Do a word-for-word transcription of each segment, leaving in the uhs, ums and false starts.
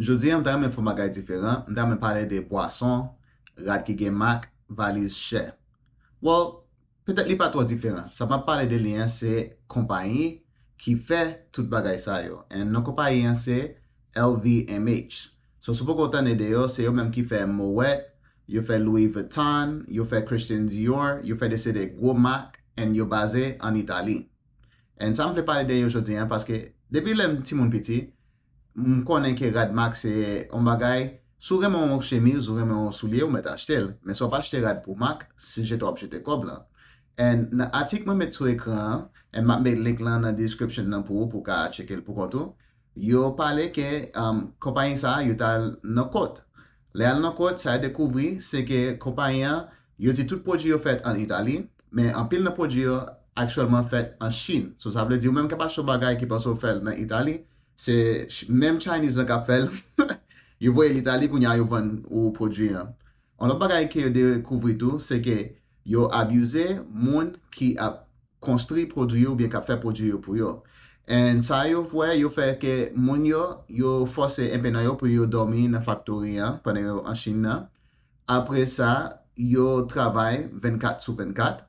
Jodi a, m ta renmen fè yon bagay diferan. M ta renmen pale de bwason, rad ki gen mak, valiz chè. Well, petèt li pa twò diferan. Sa m ap pale de li an, se konpayi ki fè tout bagay sa yo. And non konpayi an se L V M H. So, si w poko tande de yo, se yo menm ki fè Moet, yo fè Louis Vuitton, yo fè Christian Dior, yo fè de se de gwo mak, and yo baze ann Itali. And sa m vle pale de yo jodi a, paske depi lè m timoun piti, m konnen ke rad mak se yon bagay, si w renmen yon chemiz, ou renmen yon soulye, ou mèt achte l. Men si w ap achte rad pou mak, se jete w ap jete kòb lan. And nan atik mwen met sou ekran an, and m ap met link lan nan description nan pou ou, pou w ka tcheke l pou kont ou. Yo pale ke um, konpayi sa a, yo t al nan kot. Lè y al nan kot, sa yo dekouvri, se ke konpayi an, yo di tout pwodui yo fèt ann Itali, men anpil nan pwodui yo aktyèlman fèt an Chin. So, sa vle di, ou menm k ap achte yon bagay ki panse w fè l nan Itali, se ch- menm Chinese lan k ap fè l. Yo voye l Itali, kounye a yo vann ou pwodui an. Yon lòt bagay ke yo dekouvri tou, se ke yo abize moun ki ap konstwi pwodui yo oubyen k ap fè pwodui yo pou yo. And sa yo wè, yo fè ke moun yo, yo fòse enpe nan yo pou yo dòmi nan faktori an pandan yo an Chin nan. Apre sa, yo travay vennkat sou vennkat.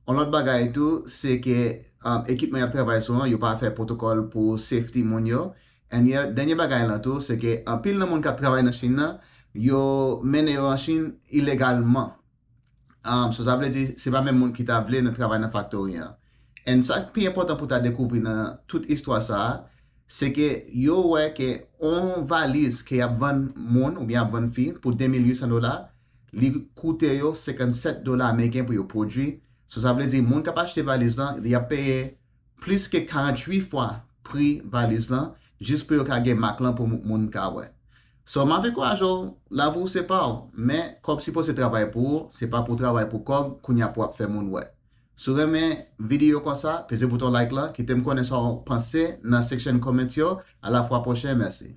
Yon lòt bagay tou, se ke um, ekipman y ap travay sou an, yo pa fè pwotokòl pou safety moun yo. And yo, dènye bagay lan tou, se ke anpil nan moun k ap travay nan Chin nan, yo mennen yo an Chin ilegalman. Um, so sa vle di, se pa menm moun ki ta vle nan travay nan faktori an. And sa k pi enpòtan pou ta dekouvri nan tout istwa sa a, se ke yo wè ke yon valiz ke y ap vann moun oubyen ap vann fi pou de mil uit san dola, li koute yo senkannsèt dola ameriken pou yo pwodui. So sa vle di, moun k ap achte valiz lan, y ap peye plis ke karanntuit fwa pri valiz lan, jis pou yo ka gen mak lan pou moun ka wè. So, m ap ankouraje w, lavi w se pa w, men kòb sipoze travay pou ou, se pa pou w travay pou kòb, kounye a pou w ap fè moun wè. Si w renmen videyo konsa, peze bouton like lan, kite m konnen sa w panse nan section comments yo, a la fwa pwochen, mèsi.